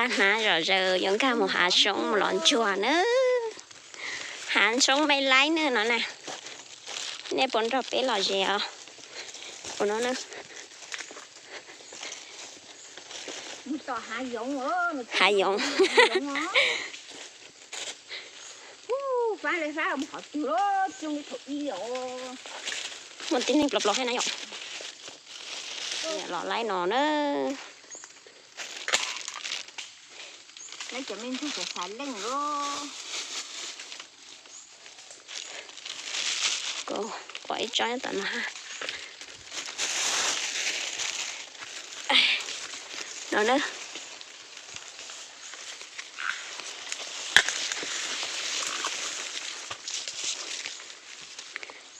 Hnav zom zaws yuav nkag mus hav soob mus los ntsuag na. Hav soob me laib na no na. Nej puas nrog peb los ze os? Ua no na. Hav yoov. Muaj tib neeg plos plos thiab na yom. Los laib no na. Pom ib tsob nyob tom no ha. No na.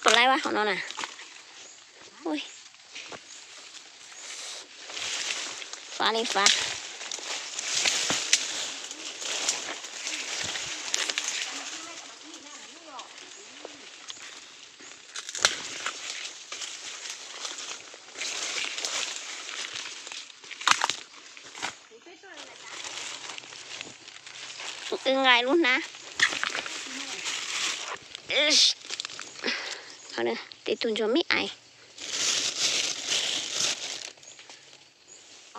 Puas laib vas hauv no na? Fab li fab. Wb nqa lub hnab. Tej tug ntsuag me ais.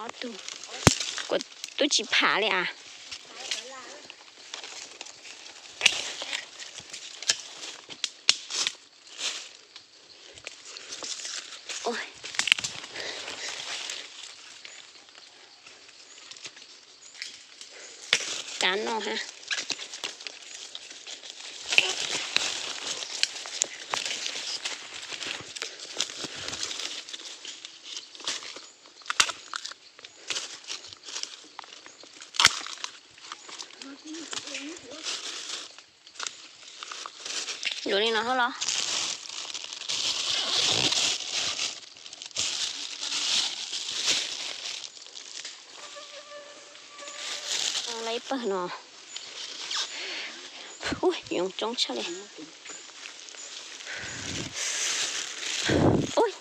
Ob tug. Kuv twb tsis pham li as. Kav no ha. Yuav li no hos los? Lawv pawg no. Ub, yoov coob tshaj li. Ub.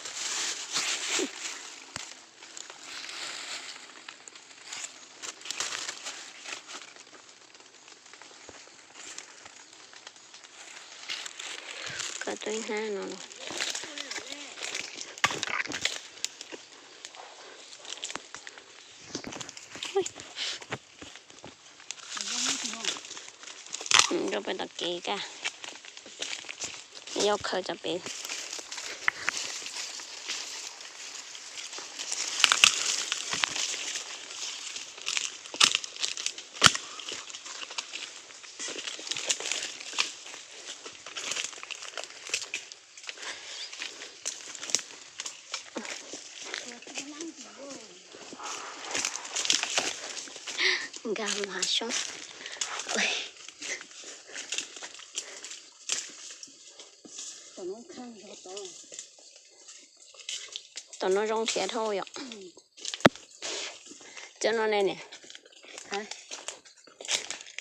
Koj tub ib hnab no los. Rau pem tom kev ka. Yog khaws cov pem. Nkag mus hav soob. Tom no zoo nrhiav dhau yom. Cov no ne niam.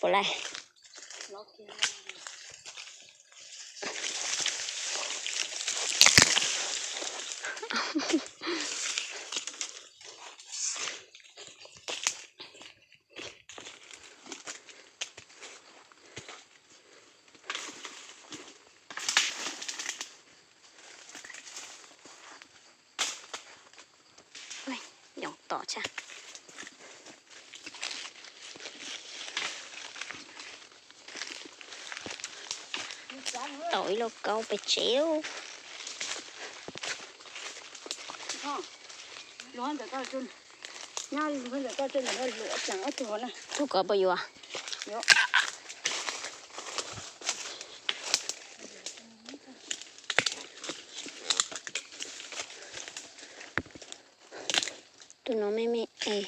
Puas laij? Yoov tom tshaj. Tau ib lauj kaub pem tsev. Tug kov puas yuav? Tus no me me es.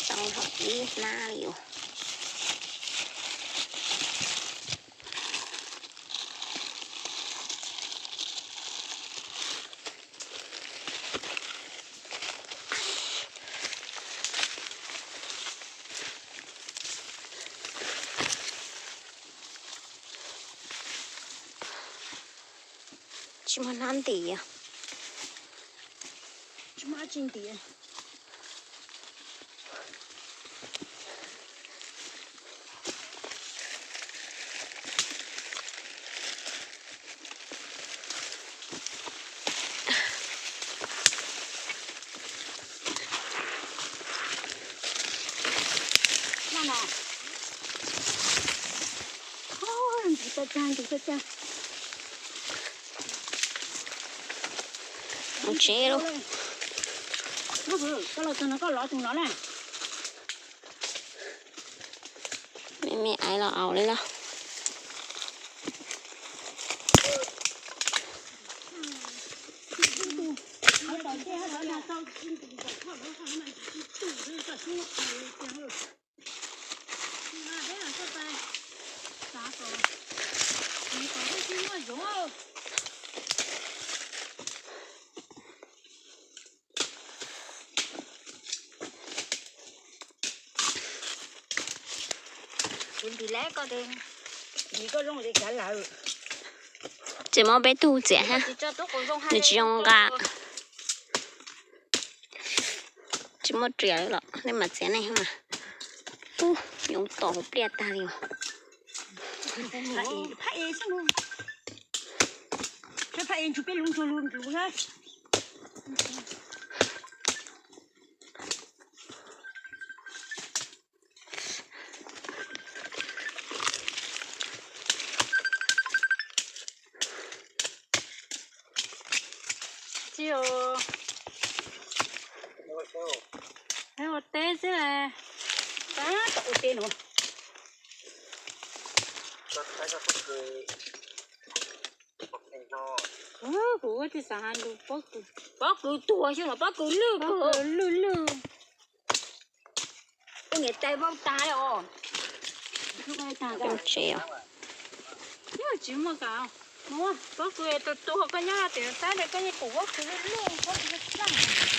Tau hom ib hnab li os. Tsis muaj hnab ntim, tsis muaj dab tsi ntim. Mus tsev lauj. Me me aiv los aus li lauj. Tsis muaj peb tug txiav thiab, nws tsis zoo nqa. Tsis muaj riam los nej mam txiav nej mas. Ub, yoov tom hauv pliaj tag li. Tsis ua teb xwb. Ua teb no. Kuv ua tsis xav hais lus pob kws. Pob kws tuag xyoo no pob kws lwj kawg, lwj lwj. Ua niam tais vau tas os. Tsev os. Tsis muaj kas. Pob kws tus tuag koj nyob tias saib koj yeej pum pob kws lwj lwj, pob kws lwj lwj.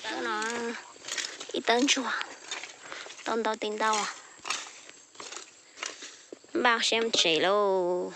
Tawb no ib tawb ntsuag, tau ntau tis ntau. Npaj siab mus tsev lauj.